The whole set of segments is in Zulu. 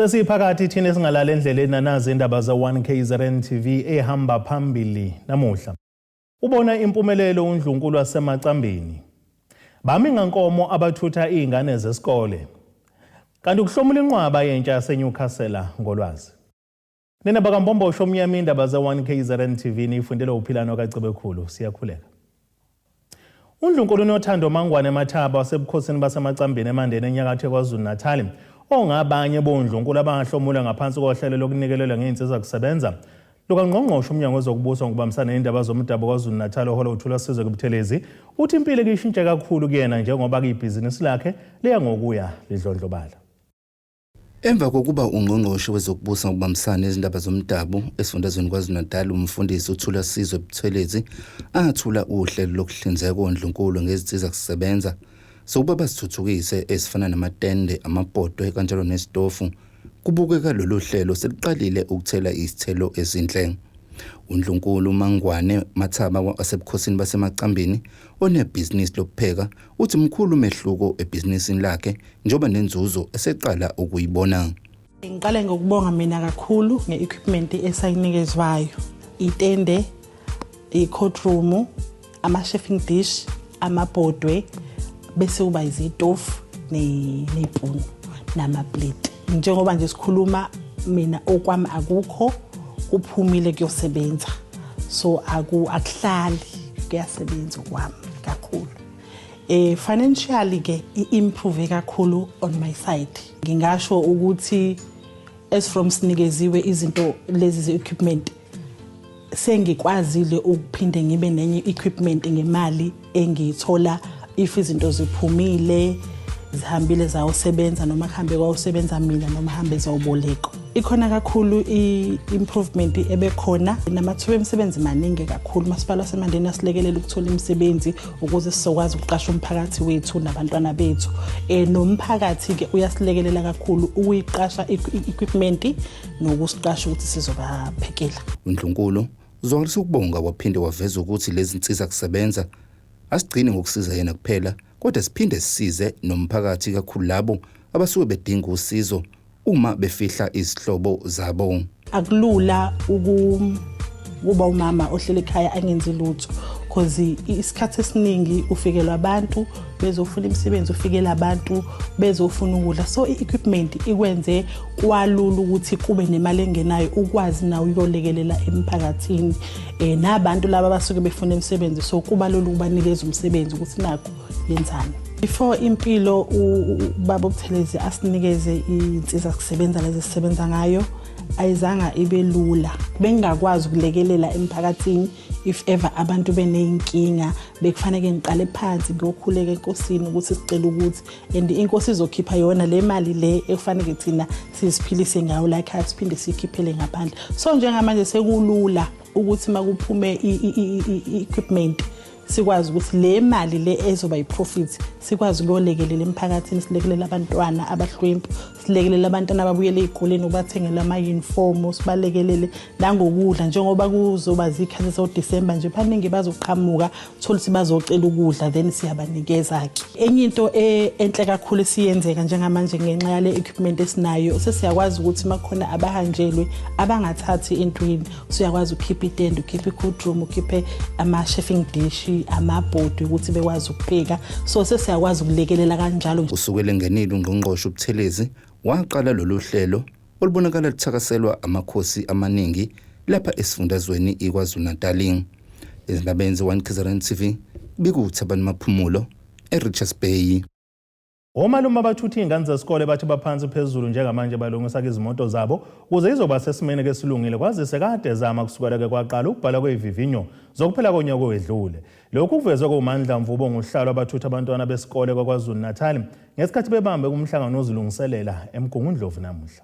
Sesiphakathi thina esingalala endleleni nanazi indaba ze-1 KZN TV ehamba phambili namuhla. Ubona impumelelo uNdlunkulu waseMacambini. Bami ngankomo abathutha izingane zesikole. Kanti ukuhlomula inqwaba yentsha yaseNewcastle ngolwazi. Nina bakaMbombosho omnyama indaba ze-1 KZN TV niyifundela uphilano kaCebekhulu. Siyakhuleka. UNdlunkulu uNothando Mangwane Mathaba wasebukhosini baseMacambini eMandeni enyakatho yaKwaZulu-Natal ongabanye bondlunkulu abangahlomula ngaphansi kohlelo lokunikelelwa ngey'nsiza kusebenza lukaNgqongqoshe uMnyango wezokuBusa ngokubambisana nendaba zomdabu KwaZulu-Natal ohola uThulasizwe Buthelezi uthi impilo ikishintshe kakhulu kuyena njengoba kuyibhizinisi lakhe liya ngokuya lidlondlobala. Emva kokuba uNgqongqoshe wezokuBusa ngokubambisana nezindaba zomdabu esifundazweni KwaZulu-Natal umfundisi uThulasizwe Buthelezi athula uhlelo lokuhlinzeka ondlunkulu ngezinsiza kusebenza sokuba bazithuthukise ezifana namatende, amabhodwe kanjalo nesitofu. Kubukeka lolu hlelo seliqalile ukuthela izithelo ezinhle. UNdlunkulu Mangwane Mathaba wasebukhosini baseMacambini onebhizinisi lokupheka uthi mkhulu umehluko ebhizinisini lakhe njengoba nenzuzo eseqala ukuyibona. Ngiqale ngokubonga mina kakhulu nge-equipment esayinikezwayo, itende, i-cold room, ama-chafing dish, amabhodwe, bese kuba izitofu ney'punu namapleti. Njengoba nje sikhuluma mina okwami akukho kuphumile kuyosebenza, so akuhlali kuyasebenza okwami kakhulu. Financially ke i-improve kakhulu on my side. Ngingasho ukuthi as from sinikeziwe izinto lezi ze-equipment, sengikwazile ukuphinde ngibe nenye equipment ngemali engiyithola if izinto ziphumile zihambile zawusebenza noma kuhambe kwawusebenza mina noma hambe zawuboleko. Ikhona kakhulu i-improvement ebekhona namathuba emisebenzi maningi kakhulu. Masipala waseMandeni asilekelela ukuthola imisebenzi ukuze sizokwazi ukuqasha umphakathi wethu nabantwana bethu. Nomphakathi-ke uyasilekelela kakhulu ukuyiqasha i-equipment nokusiqasha ukuthi sizobaphekela. UNdlunkulu uzwakalisa ukubonga waphinde waveza ukuthi lezi nsiza kusebenza asigcini ngokusiza yena kuphela kodwa siphinde sisize nomphakathi kakhulu labo abasuke bedinga usizo uma befihla izihlobo zabo. Akulula ukuba umama ohleli ekhaya angenzi lutho, cause isikhathi esiningi ufikelwa abantu bezofuna imisebenzi, ufikela abantu bezofuna ukudla. So i-equipment ikwenze kwalula ukuthi kube nemali engenayo, ukwazi nawe uyolekelela emphakathini nabantu laba abasuke befuna imisebenzi, so kuba lula ukubanikeza umsebenzi ukuthi nakho yenzani. Before impilo ubaba uButhelezi asinikeze insiza kusebenza lezi sisebenza ngayo ayizanga ibe lula. Bengingakwazi ukulekelela emphakathini if ever abantu beneyinkinga, bekufanele ngiqale phansi ngiyokhuleka enkosini ukuthi sicela ukuthi and inkosi izokhipha yona le mali le ekufanele thina siziphilise ngayo la ekhaya siphinde siyikhiphele ngaphandle. So njengamanje sekulula ukuthi makuphume i-equipment sikwazi ukuthi le mali le ezoba yi-profit sikwazi ukuyolekelela emphakathini, silekelele abantwana abahlwempu, silekelele abantwana ababuyele ey'koleni ukubathengela ama-uniform, sibalekelele nangokudla njengoba kuzoba zikhathi zoDisemba nje baningi bazoqhamuka uthole ukuthi bazocela ukudla, then siyabanikeza-ke. Enye into enhle kakhulu esiyenzeka njengamanje ngenxa yale equipment esinayo, sesiyakwazi ukuthi makhona abahanjelwe abangathathi entweni, usuyakwazi ukukhipha itende, ukhiphe i-cold room, ukhiphe ama-chafing dish, amabhodi ukuthi bekwazi ukupheka, so sesiyakwazi ukulekelela kanjalo. Kusukela engenile uNgqongqoshe uButhelezi waqala lolu hlelo olubonakala luthakaselwa amakhosi amaningi lapha esifundazweni iKwaZulu-Natal. Ezindabeni ze-1 KZN TV bikuThabani Maphumulo eRichards Bay. Omalume abathutha iy'ngane zesikole bathi baphansi phezulu njengamanje balungisa izimoto zabo ukuze izoba sesimeni ke silungile kwazise kade zama kusukela ke kwaqala ukubhala kwey'vivinyo zokuphela konyaka owedlule. Lokhu kuvezwe kuMandla Mvubo nguhlalo abathutha abantwana besikole kwaKwaZulu-Natal ngesikhathi bebambe kumhlangano ozilungiselela eMgungundlovu namuhla.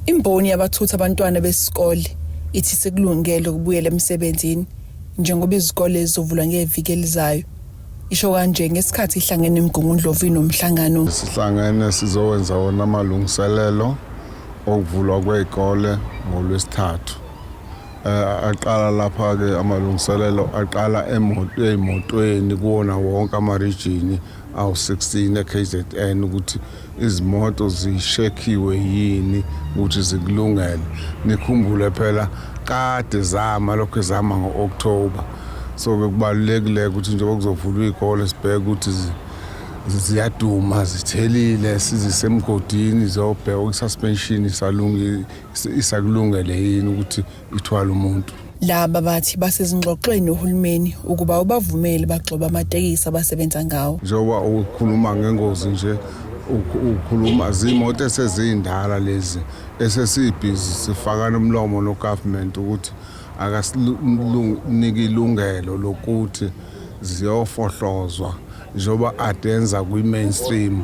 Imboni yabathutha abantwana besikole ithi sekulungele ukubuyela emsebenzini njengoba izikole zizovulwa ngeviki elizayo. Isho kanje ngesikhathi ihlangene eMgungundlovu inomhlangano. Sihlangene sizowenza wona amalungiselelo okuvulwa kwey'kole ngoLwesithathu. Aqala lapha-ke amalungiselelo aqala ey'motweni kuwona wonke amarijini. awu-16 e-KZN ukuthi izimoto zishekhiwe yini ukuthi zikulungele. Nikhumbule phela kade zama lokho zama ngo-October, so ke kubalulekile ukuthi njengoba kuzovulwa iy'kole sibheke ukuthi ziyaduma, zithelile, sizisemgodini, ziyobheka i-suspension isakulungele yini ukuthi ithwale umuntu. Laba bathi basezingxoxweni nohulumeni ukuba ubavumele bagxobe amatekisi abasebenza ngawo. Njengoba ukhuluma ngengozi nje, ukhuluma zimoto esezindala lezi esesibhizi, sifakana umlomo no-government ukuthi akasinike ilungelo lokuthi ziyofohlozwa njengoba adenza kwi-mainstream.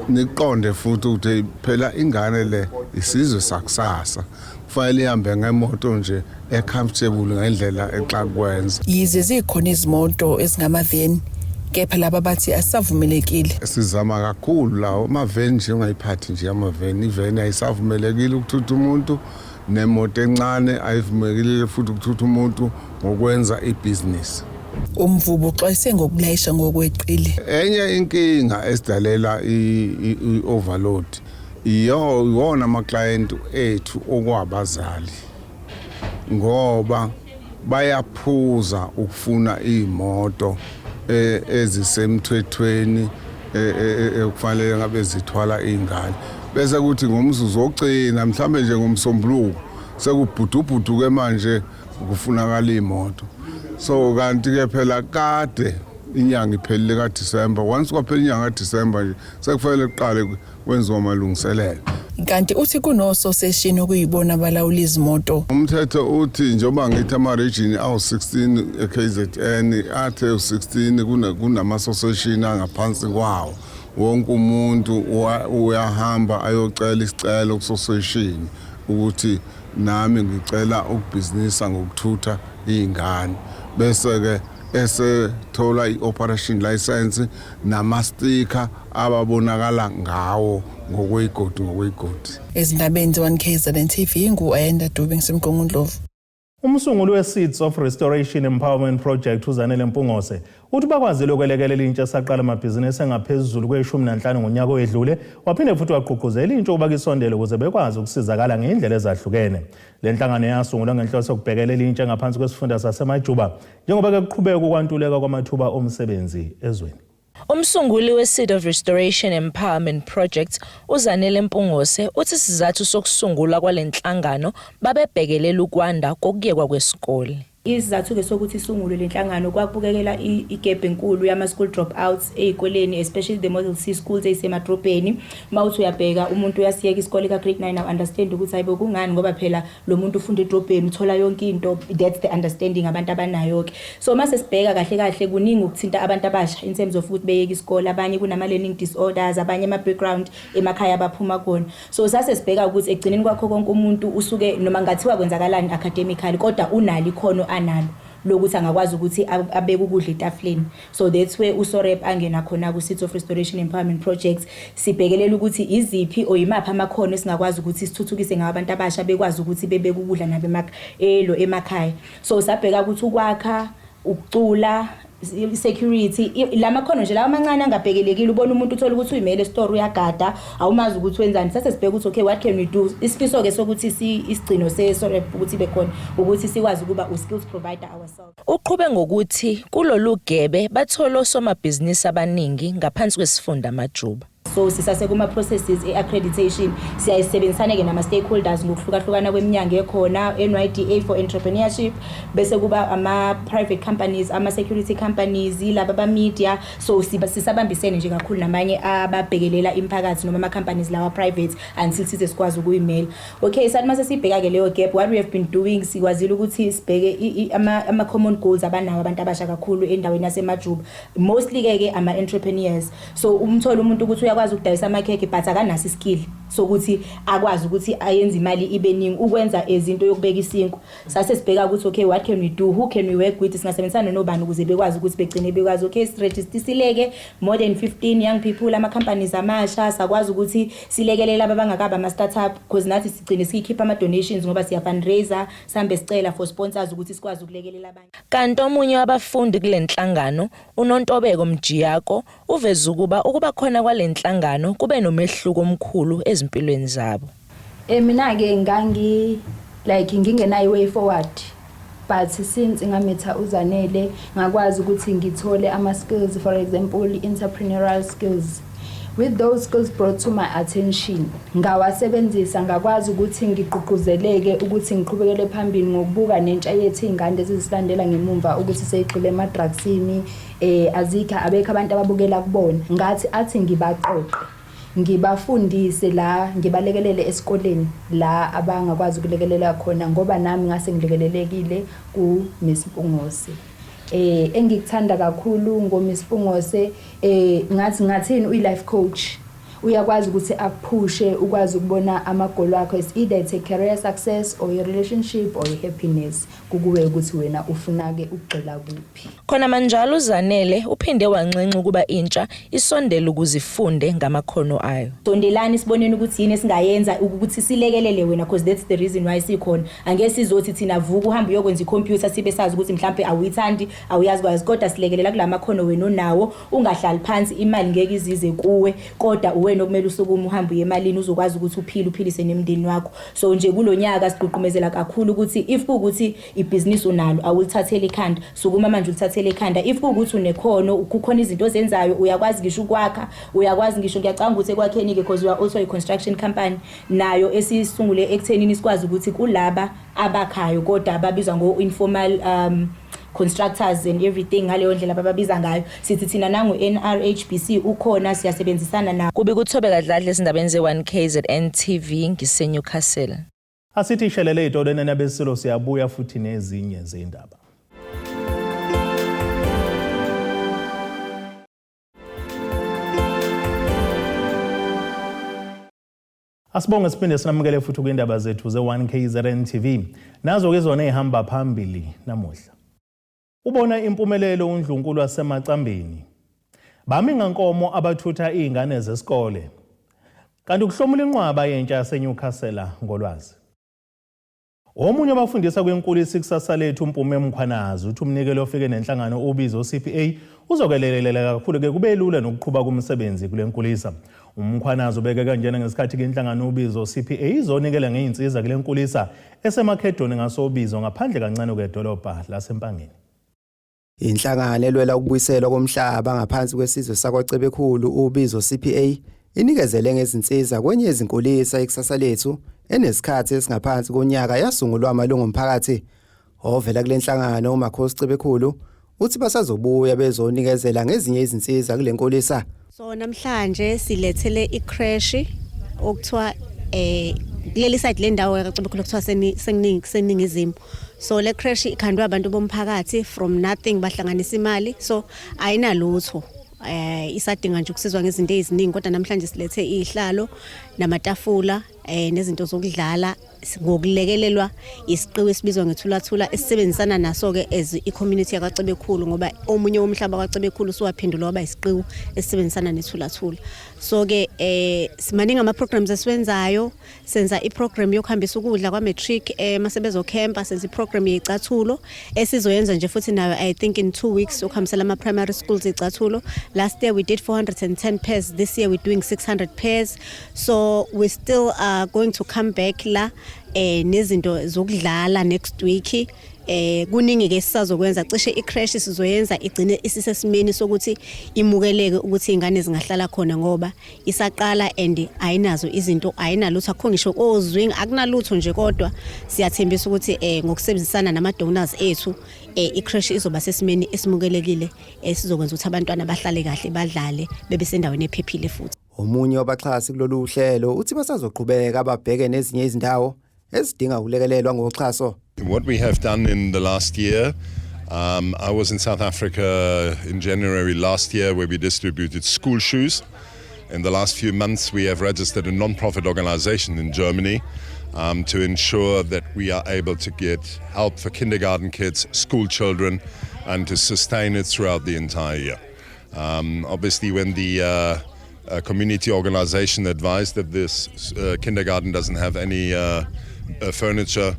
Niqonde futhi ukuthi phela ingane le isizwe sakusasa, kufanele ihambe ngemoto nje e-comfortable ngendlela exakwenza. Yize zikhona izimoto ezingamaveni, kepha laba bathi asisavumelekile. Sizama kakhulu lawo amaveni nje, ungayiphathi nje amaveni. Iveni ayisavumelekile ukuthutha umuntu, nemoto encane ayivumelekile futhi ukuthutha umuntu ngokwenza ibhizinisi. Umvubo uxwayise ngokulayisha ngokweqile. Enye inkinga esidalela i-overload iyo iwona ama-client ethu okwabazali, ngoba bayaphuza ukufuna iy'moto ezisemthethweni ekufanele ngabe zithwala iy'ngane, bese kuthi ngomzuzu wokugcina, mhlambe nje ngomsombuluko, sekubhudubhudu-ke manje kufunakala iy'moto. So kanti-ke phela kade inyanga iphelile kaDisemba. Once kwaphela inyanga kaDisemba nje, sekufanele kuqale kwenziwa amalungiselelo. Kanti uthi kunososeshini okuyibona abalawula izimoto. Umthetho uthi, njengoba ngithi ama-region awu-16 e-KZN, athe u-16 kunama-association angaphansi kwawo. Wonke umuntu uyahamba ayocela isicelo ku-association ukuthi nami ngicela ukubhizinisa ngokuthutha iy'ngane, bese-ke esethola i-operation license nama-sticker ababonakala ngawo ngokweyigodi ngokweyigodi. Ezindabeni ze-1 KZN TV, ngu-Ayanda Dube ngisemgungundlovu. Umsunguli we-Seeds of Restoration Empowerment Project, uZanele Mpungose, uthi bakwazile ukwelekelela intsha esaqala amabhizinisi engaphezulu kwe-15 ngonyaka oyedlule, waphinde futhi wagqugquzela intsha ukuba isondele ukuze bekwazi ukusizakala ngey'ndlela ezahlukene. Le nhlangano yasungulwa ngenhloso yokubhekelela intsha ngaphansi kwesifunda saseMajuba, njengoba-ke kuqhubeka ukwantuleka kwamathuba omsebenzi ezweni. Umsunguli we-Seed of Restoration Empowerment Project, uZanele Mpungose, uthi isizathu sokusungulwa kwale nhlangano babebhekelela ukwanda kokuyekwa kwesikole. Isizathu-ke sokuthi isungulwe le nhlangano kwakubukekela i-gap enkulu yama-school dropouts ey'koleni, especially the Model C schools ey'semadrobheni. Uma uthi uyabheka, umuntu uyasiyeka isikole ka-grade 9, awu-understand ukuthi hayibo, kungani, ngoba phela lo muntu ufunda edrobheni, uthola yonke into. That's the understanding abantu abanayo-ke. So uma sesibheka kahle kahle, kuningi ukuthinta abantu abasha in terms of ukuthi beyeke isikole. Abanye kunama-learning disorders, abanye ama-background emakhaya abaphuma khona. So sase sibheka ukuthi ekugcineni kwakho konke umuntu usuke noma ngathiwa kwenzakalani academically, kodwa unalo ikhono analo lokuthi angakwazi ukuthi abeke ukudla etafuleni. So that's where uSOREP angena khona ku-Seeds of Restoration Empowerment Project. Sibhekelela ukuthi iziphi or imaphi amakhono esingakwazi ukuthi sithuthukise ngawo abantu abasha, bekwazi ukuthi bebeke ukudla nabo elo emakhaya. So sabheka ukuthi ukwakha, ukucula, security, la makhono nje lawa amancane angabhekelekile. Ubona umuntu, uthola ukuthi uyimele esitoro, uyagada, awumazi ukuthi wenzani. Sase sibheka ukuthi okay, what can we do? Isifiso-ke sokuthi isigcino se-SOREP ukuthi ibe khona ukuthi sikwazi ukuba u-skills provider ourselves. Uqhube ngokuthi kulolu gebe bathola osomabhizinisi abaningi ngaphansi kwesifunda Amajuba. So sisase kuma-processes e-accreditation. Siyayisebenzisane-ke nama-stakeholders ngokuhlukahlukana kweminyango ekhona, NYDA for entrepreneurship, bese kuba ama-private companies, ama-security companies, yilaba aba-media. So sisabambisene nje kakhulu namanye ababhekelela imiphakathi noma ama-companies lawa private until size sikwazi ukuyimela. Okay, sathi mase sibheka-ke leyo gap, what we have been doing, sikwazile ukuthi sibheke ama-common goals abanawo abantu abasha kakhulu endaweni yaseMajuba, mostly-ke ke ama-entrepreneurs. So umthole umuntu ukuthi uyakwazi ukudayisa amakhekhe but akanaso i-skill. Sokuthi akwazi ukuthi ayenze imali ibe ningi ukwenza izinto yokubeka isinkwa. Sase sibheka ukuthi, okay, what can we do, who can we work with, singasebenzisana nobani ukuze bekwazi ukuthi begcine bekwazi. Okay, siregistisileke more than 15 young people, ama-companies amasha, sakwazi ukuthi silekelele aba abangakaba ama-startup, because nathi sigcine siyikhipha ama-donations ngoba siya-fundraiser, sihambe sicela for sponsors ukuthi sikwazi ukulekelela abanye. Kanti omunye wabafundi kule nhlangano, uNontobeko Mjiyako, uveze ukuba ukuba khona kwale nhlangano kube nomehluko omkhulu ezimpilweni zabo. Mina-ke ngangi like ngingenayo way forward, but since ngametha uZanele ngakwazi ukuthi ngithole ama-skills, for example entrepreneurial skills. With those skills brought to my attention, ngawasebenzisa, ngakwazi ukuthi ngigqugquzeleke ukuthi ngiqhubekele phambili ngokubuka nentsha yethu, iy'ngane ezisilandela ngemumva, ukuthi seyigxile ema-drugsini, azikho, abekho abantu ababukela kubona. Ngathi athi ngibaqoqe, ngibafundise la, ngibalekelele esikoleni la abangakwazi ukulekelela khona, ngoba nami ngase ngilekelelekile ku-Miss Mpungose. Engikuthanda kakhulu ngo-Miss Mpungose, ngathi ngathini, uyi-life coach. Uyakwazi ukuthi akuphushe ukwazi ukubona ama-goal akho. It's either it's a career success or a relationship or a happiness, kukuwe ukuthi wena ufuna-ke ukugxila kuphi. Khona manjalo, uZanele uphinde wanxenxa ukuba intsha isondele ukuze ifunde ngamakhono ayo. Sondelani, siboneni ukuthi yini esingayenza ukuthi silekelele wena, because that's the reason why sikhona. Angeke sizothi thina vuka uhambe uyokwenza ikhompyutha sibe sazi ukuthi mhlampe awuyithandi, awuyazi kwazi, kodwa silekelela kula makhono wena onawo. Ungahlali phansi, imali ngeke izize kuwe, kodwa uwena okumele usukume uhambe uye emalini uzokwazi ukuthi uphile, uphilise nemndeni wakho. So nje kulo nyaka sigqugqumezela kakhulu ukuthi if kuwukuthi ibhizinisi unalo, awulithathele ikhanda, sukuma manje ulithathele ikhanda. If kuwukuthi unekhono, kukhona izinto ozenzayo, uyakwazi ngisho ukwakha, uyakwazi ngisho, ngiyacabanga ukuthi ekwakheni-ke, because we are also a construction company nayo esisungule ekuthenini sikwazi ukuthi kulaba abakhayo kodwa ababizwa ngo-informal constructors and everything, ngaleyo ndlela abababiza ngayo, sithi thina nangu-NRHBC ukhona, siyasebenzisana nabo. Kubi kuThobeka Dladla ezindabeni ze-1 KZN TV, ngiseNewcastle. Asithi ishelele ey'tolweni nabesilo, siyabuya futhi nezinye zendaba. Asibonge, siphinde sinamukele futhi kwindaba zethu ze-1 KZN TV. Nazo-ke zona ey'hamba phambili namuhla. Ubona impumelelo uNdlunkulu waseMacambini. Bami ngankomo abathutha iy'ngane zesikole. Kanti kuhlomula inqwaba yentsha yaseNewcastle ngolwazi. Omunye wabafundisa kwenkulisa Ikusasa Lethu, uMpume Mkhwanazi, uthi umnikelo ofike nenhlangano uBizo CPA uzokwelekelela kakhulu-ke kube lula nokuqhuba kumsebenzi kule nkulisa. UMkhwanazi ubeke kanjena ngesikhathi-ke inhlangano uBizo CPA izonikela ngey'nsiza kule nkulisa eseMakhedoni ngasoBizo, ngaphandle kancane kwedolobha laseMpangeni. Inhlangano elwela ukubuyiselwa komhlaba ngaphansi kwesizwe sakwaCebekhulu, uBizo CPA, inikezele ngezinsiza kwenye yezinkulisa Ikusasa Lethu enesikhathi esingaphansi konyaka yasungulwa amalungu omphakathi. Ovela kule nhlangano, uMakhosi Cebekhulu, uthi basazobuya bezonikezela ngezinye izinsiza kule nkulisa. So namhlanje silethele i-creche okuthiwa kuleli side lendawo yaCebekhulu kuthiwa senginingi seningizimu. So le creche ikhandwe abantu bomphakathi from nothing, bahlanganisa imali, so ayinalutho. Isadinga nje ukusizwa ngezinto eziningi, kodwa namhlanje silethe izihlalo namatafula nezinto zokudlala ngokulekelelwa isiqiwi esibizwa ngeThulathula esisebenzisana naso-ke as i-community yakwaCebekhulu, ngoba omunye womhlaba kwaCebekhulu usuwaphendulwa waba isiqiwu esisebenzisana neThulathula. So-ke simaningi ama-programs esiwenzayo. Senza i-program yokuhambisa ukudla kwa-matric mase bezokhempa, senza i-program yey'cathulo esizoyenza nje futhi nayo, I think in 2 weeks, ukuhambisela ama-primary schools iy'cathulo. Last year we did 410 pairs, this year we're doing 600 pairs, so we still are going to come back la nezinto zokudlala next week. Kuningi ke sisazokwenza. Cishe i-creche sizoyenza igcine isisesimeni sokuthi imukeleke ukuthi izingane zingahlala khona, ngoba isaqala and ayinazo izinto, ayinalutho, akukho ngisho ozwing, akunalutho nje, kodwa siyathembisa ukuthi ngokusebenzisana nama donors ethu i-creche izoba sesimeni esimukelekile esizokwenza ukuthi abantwana bahlale kahle, badlale, bebe sendaweni ephephile futhi. Omunye wabaxhasi kulolu hlelo uthi basazoqhubeka babheke nezinye izindawo ezidinga ukulekelelwa ngoxhaso. What we have done in the last year, I was in South Africa in January last year where we distributed school shoes. In the last few months, we have registered a non-profit organization in Germany to ensure that we are able to get help for kindergarten kids, school children, and to sustain it throughout the entire year. Obviously, when the community organization advised that this kindergarten doesn't have any furniture,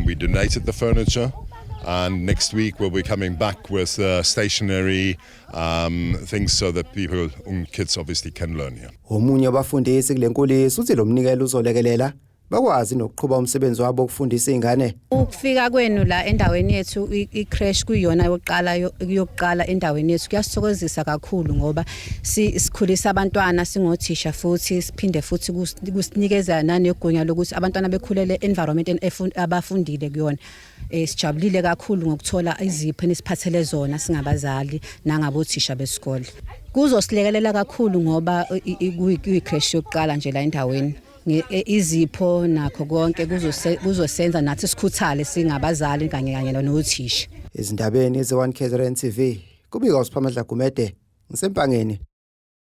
we donated the furniture. And next week we'll be coming back with stationery things so that people and kids obviously can learn here. Omunye wabafundisi kule nkulisa uthi lo mnikelo uzolekelela bakwazi nokuqhuba umsebenzi wabo wokufundisa izingane. Ukufika kwenu la endaweni yethu, i-creche kuyiyona yokuqala endaweni yethu, kuyasithokozisa kakhulu ngoba sikhulisa abantwana singothisha, futhi siphinde futhi kusinikeza nanegunya lokuthi abantwana bekhulele environment abafundile kuyona. Sijabulile kakhulu ngokuthola izipho enisiphathele zona singabazali nangabothisha besikole. Kuzosilekelela kakhulu ngoba kuyi-creche yokuqala nje la endaweni. Izipho nakho konke kuzosenza nathi sikhuthale singabazali kanye nothisha. Ezindabeni ze-1 KZN TV, kubika uSiphamandla Gumede, ngisempangeni.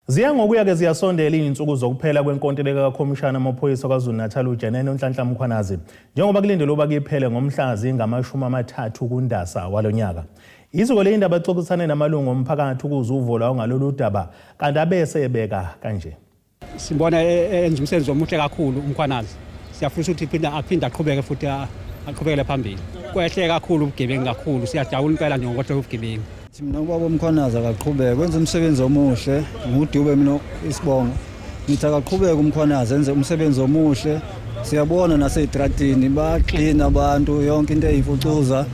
Ziya ngokuya-ke ziyasondela iy'nsuku zokuphela kwenkontileka kakhomishana amaphoyisa KwaZulu-Natal uJenene uNhlanhla Mkhwanazi, njengoba kulindelwe ukuba kuphele ngomhla zingama-30 kuNdasa walo nyaka. Iziko ley'ndaba exoxisane namalungu omphakathi ukuze uvo lwawo ngalolu daba, kanti abese ebeka kanje. Sibona enza umsebenzi omuhle kakhulu uMkhwanazi. Siyafisa ukuthi aphinde aqhubeke futhi aqhubekele phambili. Kwehle kakhulu ubugebengu kakhulu, siyajabula impela nje ngokwehla ubugebengu. Mina ubaba uMkhwanazi akaqhubeke wenza umsebenzi omuhle. NguDube mina isibongo. Ngithi akaqhubeke uMkhwanazi enze umsebenzi omuhle. Siyabona nasey'tratini bayaklina abantu, yonke into eyimfucuza.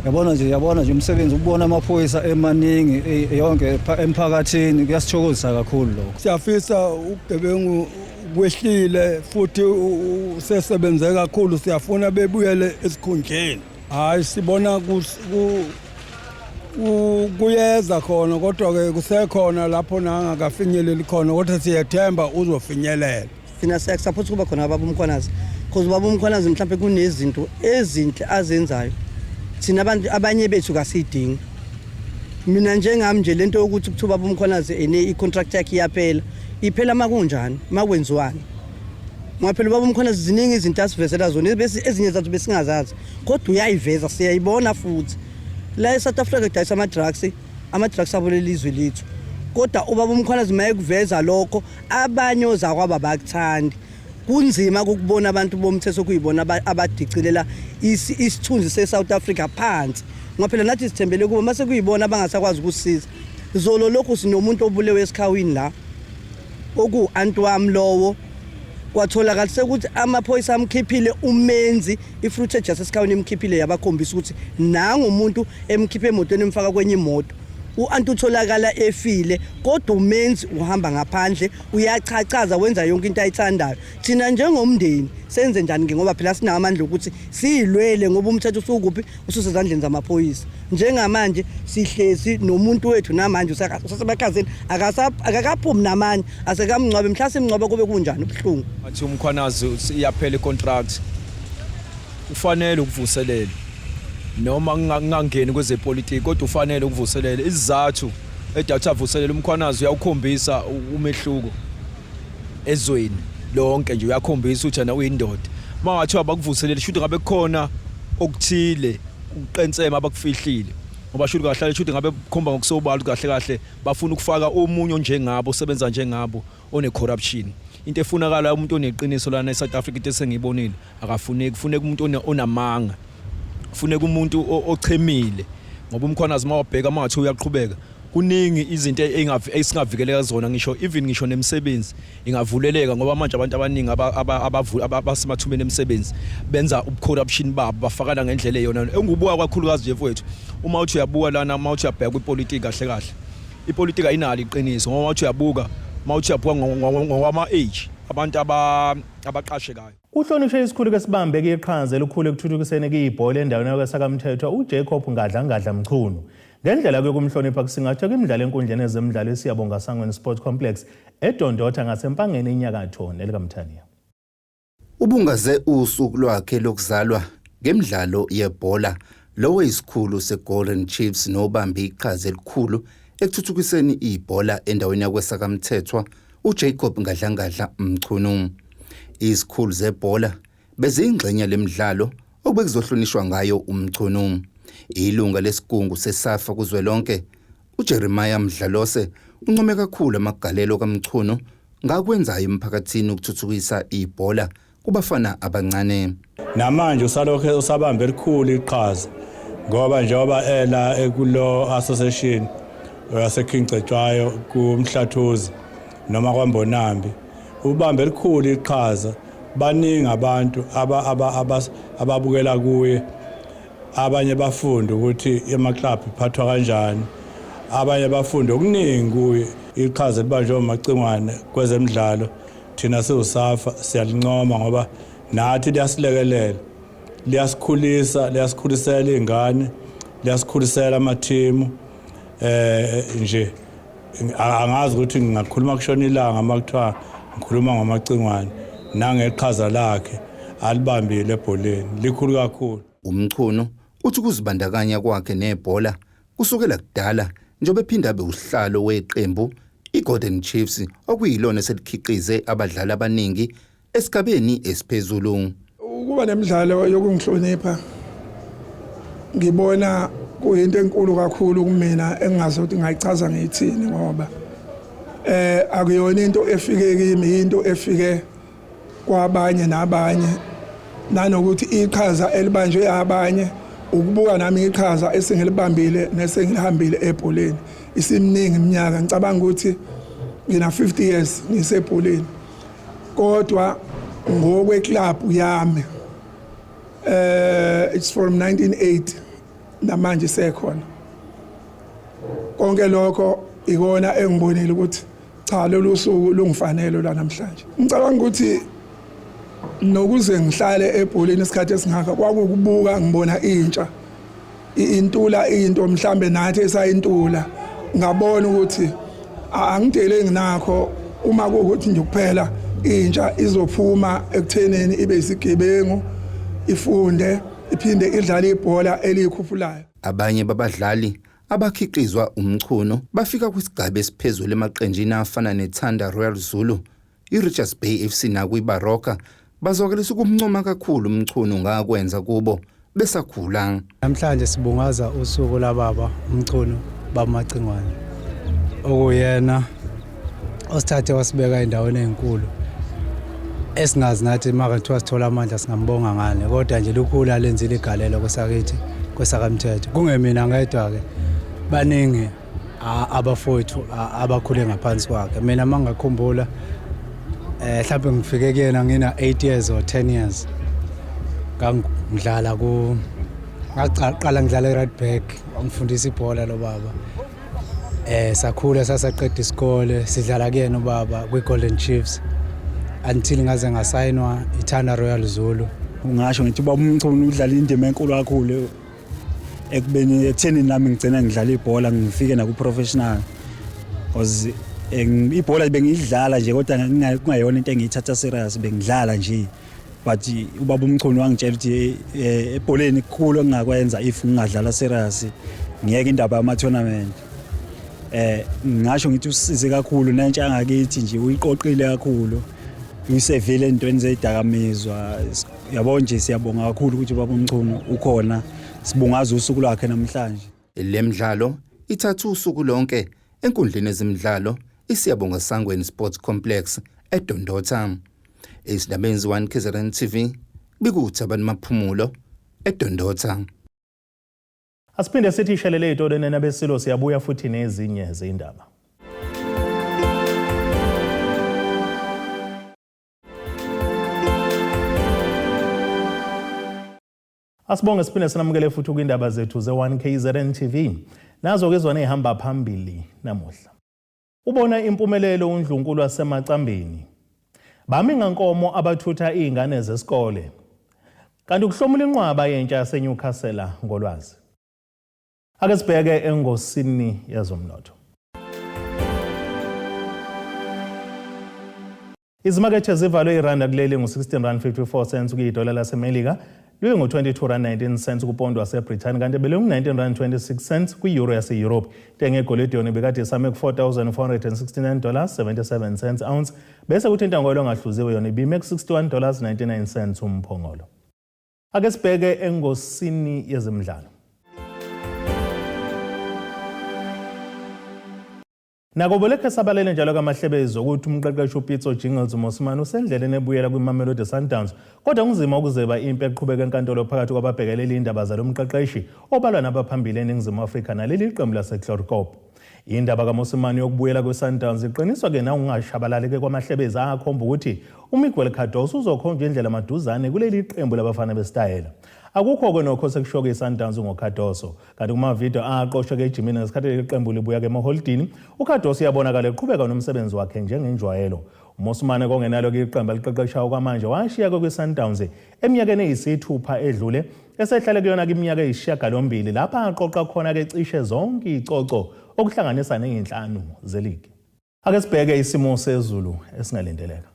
Yabona nje umsebenzi, ubona amaphoyisa emaningi yonke emphakathini, kuyasithokozisa kakhulu lokho. Siyafisa, ubugebengu kwehlile futhi usesebenze kakhulu. Siyafuna bebuyele esikhundleni. Hayi, sibona kuyeza khona, kodwa ke kusekhona lapho nangakafinyeleli khona, kodwa siyethemba uzofinyelela. Thina siyakusupport ukuba khona baba uMkhwanazi, because ubaba uMkhwanazi mhlawumbe kunezinto ezinhle azenzayo, thina abantu abanye bethu kasiyidingi. Mina njengami nje, lento yokuthi kuthiwa ubaba uMkhwanazi ene i-contract yakhe iyaphela, iphela makunjani, makwenziwani? Ngoba phela ubaba uMkhwanazi ziningi izinto asivezela zona, bese ezinye zazo besingazazi, kodwa uyayiveza, siyayibona. Futhi la e-South Africa kudayisa ama-drugs, ama-drugs abolele izwe lethu, kodwa ubaba uMkhwanazi mayekuveza lokho, abanye ozakwabo bakuthandi. Kunzima ukubona abantu bomthetho kuyibona abadicilela isithunzi se-South Africa phansi, ngoba phela nathi sithembele kubo, mase kuyibona abangasakwazi ukusisiza. Zolo lokhu sinomuntu obulewe esikhawini la, oku-anti wami lowo. Kwatholakala sekuthi amaphoyisa amkhiphile umenzi, i-footage yasesikhaweni imkhiphile, yabakhombisa ukuthi nangu umuntu emkhiphe emotweni, emfaka kwenye imoto. U-anti utholakala efile, kodwa umenzi uhamba ngaphandle, uyachachaza, wenza yonke into ayithandayo. Thina njengomndeni senze njani-ke? Ngoba phela sinawo amandla okuthi siyilwele, ngoba umthetho usukuphi? Ususezandleni zamaphoyisa. Njengamanje sihlezi nomuntu wethu, namanje usasemakhazeni, akakaphumi namanye, asekamngcwabe. Mhla simngcwaba kube kunjani? Ubuhlungu. Athi uMkhwanazi iyaphela icontract, ufanele ukuvuselela, noma ngingangeni kwezepolitiki, kodwa ufanele ukuvuselela. Isizathu edathi avuselela uMkhwanazi, uyawukhombisa umehluko ezweni lonke nje, uyakhombisa ukuthi yena uyindoda. Uma ngathiwa bakuvuselela, shuthi ngabe kukhona okuthile ukuqensema abakufihlile, ngoba shuthi kahle, shuthi ngabe kukhomba ngokusobala ukuthi kahle kahle bafuna ukufaka omunye onjengabo, osebenza njengabo, one-corruption. Into efunakala umuntu oneqiniso lana e-South Africa, into esengiyibonile, akafuneki. Kufuneka umuntu onamanga, kufuneka umuntu ochemile, ngoba uMkhwanazi uma wabheka, uma ngathi uyaqhubeka, kuningi izinto esingavikeleka zona, ngisho even ngisho nemisebenzi ingavuleleka, ngoba manje abantu abaningi abasemathubeni emisebenzi benza ubucorruption babo, bafakana ngendlela eyona. Engubuka kakhulukazi nje mfowethu, uma uthi uyabuka lana, uma uthi uyabheka kwipolitiki, kahle kahle ipolitiki ayinalo iqiniso, ngoba uthi uyabuka, uma uthi uyabuka ngokwama-age abantu abaqashekayo. Kuhlonishwe isikhulu kesibambe iqhaza elikhulu ekuthuthukiseni kuyibhola endaweni yakwaSakamthethwa, uJacob Ngadla Ngadla Mchunu. Ngendlela yokumhlonipha kusingathwe kwimidlalo enkundleni ezemidlalo eSiyabonga Sangweni Sport Complex eDondotha ngaseMpangeni enyakatho nelikaMthaniya. Ubungaze usuku lwakhe lokuzalwa ngemidlalo yebhola lowo isikhulu seGolden Chiefs nobambe iqhaza elikhulu ekuthuthukiseni ibhola endaweni yakwaSakamthethwa. uJacob Ngadlangadla Mchunu. Izikhulu zebhola beziyingxenye lemidlalo obekuzohlonishwa ngayo uMchunu. Ilunga lesigungu seSAFA kuzwelonke uJeremiah Mdlalose uncome kakhulu amagalelo kaMchunu ngakwenzayo emphakathini ukuthuthukisa ibhola kubafana abancane. Namanje usalokhe usabambe elikhulu iqhaza ngoba njengoba ela ekulo association yaseKing Cetshwayo kuMhlathuze noma kwaMbonambi ubambe elikhulu iqhaza. Baningi abantu ababukela kuye, abanye bafunda ukuthi emaklabhu iphathwa kanjani, abanye bafunda okuningi kuye. Iqhaza elibanjwe uMacingwane kwezemidlalo thina siwuSAFA siyalincoma ngoba nathi liyasilekelela, liyasikhulisa, liyasikhulisela iy'ngane, liyasikhulisela amathimu. Nje angazi ukuthi ngingakhuluma kushona ilanga uma kuthiwa ngikhuluma ngoMacingwane nangeqhaza lakhe alibambile ebholeni, likhulu kakhulu. UMchunu uthi ukuzibandakanya kwakhe nebhola kusukela kudala njengoba ephinda abe usihlalo weqembu iGolden Chiefs okuyilona eselikhiqize abadlali abaningi esigabeni esiphezulu. Ukuba nemidlalo yokungihlonipha ngibona kuyinto enkulu kakhulu kumina engingazi ukuthi ngayichaza ngiyithini ngoba akuyona into efike kimi, into efike kwabanye nabanye, nanokuthi iqhaza elibanjwe abanye ukubuka nami iqhaza esengilibambile nesengilihambile ebholeni. Isiminingi iminyaka, ngicabanga ukuthi ngina 50 years ngisebholeni, kodwa ngokwe-club yami it's from 1980 namanje sekhona. Konke lokho ikona engibonile ukuthi cha, lolu suku lungifanele la namhlanje. Ngicabanga ukuthi nokuze ngihlale ebholeni isikhathi esingaka kwakukubuka ngibona intsha intula into mhlambe nathi esayintula, ngabona ukuthi angidele nginakho uma kuwukuthi nje kuphela intsha izophuma ekuthenini ibe isigebengu, ifunde iphinde idlale ibhola eliyikhuphulayo. Abanye babadlali abakhiqizwa uMchunu bafika kwisigaba esiphezulu emaqenjini afana neThanda Royal Zulu, iRichards Bay FC nakwiBaroka bazwakalisa ukumncoma kakhulu uMchunu ngakwenza kubo besakhula. Namhlanje sibungaza usuku lababa uMchunu bamacingwane, okuyena osithathe wasibeka endaweni enkulu esingazi nathi maka kuthiwa sithola amandla singambonga ngani, kodwa nje lukhulu alenzile igalelo kwesakithi kwesakamthetho. Kungemina ngedwa-ke, baningi abafowethu abakhule ngaphansi kwakhe. Mina uma ngingakhumbula mhlawumbe ngifike kuyena ngina 8 years or 10 years, ngangidlala ku ngaqala ngidlala e-right back, wangifundisa ibhola lo baba. Sakhula sasaqeda isikole sidlala kuyena ubaba kwi-Golden Chiefs until ngaze ngasayinwa iThanda Royal Zulu. Ungasho ngithi ubaba uMchunu udlala indima enkulu kakhulu ekubeni ekutheni nami ngigcina ngidlala ibhola ngifike naku-professional, because ibhola bengiyidlala nje kodwa kungayona into engiyithatha serious, bengidlala nje, but ubaba uMchunu wangitshela ukuthi ebholeni kukhulu engingakwenza if ngingadlala serious, ngiyeke indaba yama-tournament. Ngingasho ngithi usisize kakhulu nentsha yangakithi nje, uyiqoqile kakhulu, uyisevile entweni zeyidakamizwa yabo nje. Siyabonga kakhulu ukuthi ubaba uMchunu ukhona, sibungaza usuku lwakhe namhlanje. Le midlalo ithatha usuku lonke enkundleni ezemidlalo iSiyabonga Sangweni Sports Complex eDondotha. Ezindabeni ze-1 KZN TV bikuThabani Maphumulo eDondotha. Asiphinde sithi ishelele ey'tolweni nabesilo, siyabuya futhi nezinye zindaba. Asibonge siphinde sinamukele futhi kwindaba zethu ze-1 KZN TV. Nazo-ke zona ey'hamba phambili namuhla. Ubona impumelelo uNdlunkulu waseMacambini. Bami ngankomo abathutha iy'ngane zesikole. Kanti ukuhlomula inqwaba yentsha yaseNewcastle ngolwazi. Ake sibheke engosini yezomnotho. Izimakethe zivalwe iranda kuleli ngu-16 rand 54 cents kuyidola laseMelika. Luye ngo-22 rand 19 cents kupondo waseBrithani kanti belingu-19 rand 26 cents kwi-euro yase-Europe. Intengo yegolide yona ibikade isame ku-4,469 dollars 77 cents ounce bese kuthi intengo yolongahluziwe yona ibime ku-61 dollars 99 cents umphongolo. Ake sibheke engosini yezemidlalo. Nakuba lokhu esabalele njalo kamahlebezi ukuthi umqeqeshi uPitso Jingles Mosimane usendleleni ebuyela kwiMamelodi Sundowns, kodwa kunzima ukuzeba impi eqhubeka enkantolo phakathi kwababhekeleli indaba zalo mqeqeshi obalwa nabaphambili eNingizimu Afrika naleli qembu laseChloorkop. Indaba kaMosimane yokubuyela kwiSundowns iqiniswa-ke nawungashabalali-ke kwamahlebezi akhomba ukuthi uMiguel Cardoso uzokhonjwa indlela maduzane kuleli qembu labafana besitayela. Akukho-ke nokho sekushoke iSundowns ngoCardoso. Kanti kumavidiyo aqoshwe-ke ejimini ngesikhathi leli qembu libuya-ke emaholidini, uCardoso uyabonakala eqhubeka nomsebenzi wakhe njengenjwayelo. UMosimane kongenalo-ke iqembu aliqeqeshayo kwamanje washiya-ke kwiSundowns eminyakeni eyisithupha edlule esehlale kuyona-ke iminyaka eyisishiyagalombili lapha aqoqa khona-ke cishe zonke izicoco okuhlanganisa nezinhlanu zeligi. Ake sibheke isimo sezulu esingalindeleka.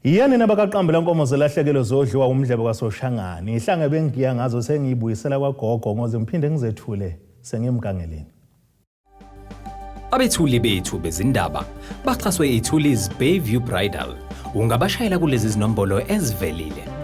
Yiyani nabakaqambela nkomo zelahlekelo zodliwa umdlebe kwaSoshangane. Ihlange bengigiya ngazo sengiyibuyisela kwagogo ngoze ngiphinde ngizethule sengimgangeleni. Abethuli bethu bezindaba baxhaswe iThulis Bayview Bridal. Ungabashayela kulezi zinombolo ezivelile.